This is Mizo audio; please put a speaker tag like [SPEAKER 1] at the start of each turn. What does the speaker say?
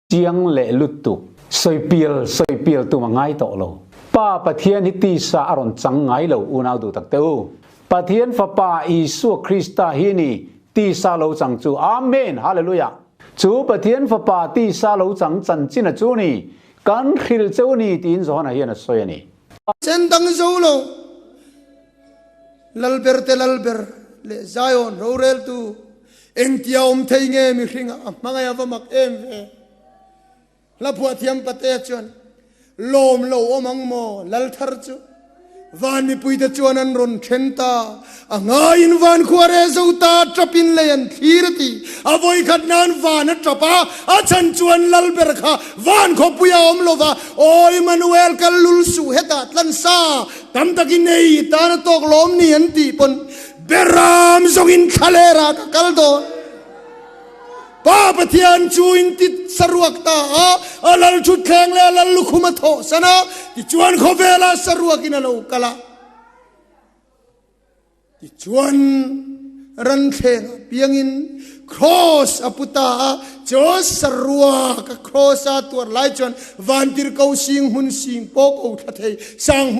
[SPEAKER 1] Chiang leh lutuk. Sawipial sawipial tum a ngai tawh lo. Pa Pathian hi tisa a rawn chang ngai lo unau duh tak te u. Pathian Fapa Isua Krista hi ni tisa lo chang chu. Amen! Hallelujah! Chu Pathian Fapa tisa lo chang chanchin a chu ni kan hrilh cheu ni tiin Johana hian a sawi a ni.
[SPEAKER 2] Sen dang zo lo. Lalber te Lalber leh Zion roreltu engtia awm thei nge mihringah a hmangaih a va mak em ve. Hla phuahthiam Patea chuan, Lawm lo awm ang maw Lal thar chu? Van mipuite chuan an rawn then ta, a ngaiin van khua reh zo ta, tap in lei an thlir a ti. A vawikhat nan van a tap a, a chhan chuan Lalber kha van khawpui a awm lo va, Aw Immanuel kal lul suh hetah tlansa Tam takin nei tan a tawk lawm ni an tih pawn Beram zawngin thlalera ka kal dawn. Pa Pathian chu in ti saruak ta a, a lal thutthleng leh a lal lukhum a thawh san a, tichuan khawvela saruakin a lo kal a. Tichuan ranthlengah piangin Cross a pu ta a, chu saruak a Cross a tuar lai chuan vantirhko sing hmun sing pawh ko thla thei sang.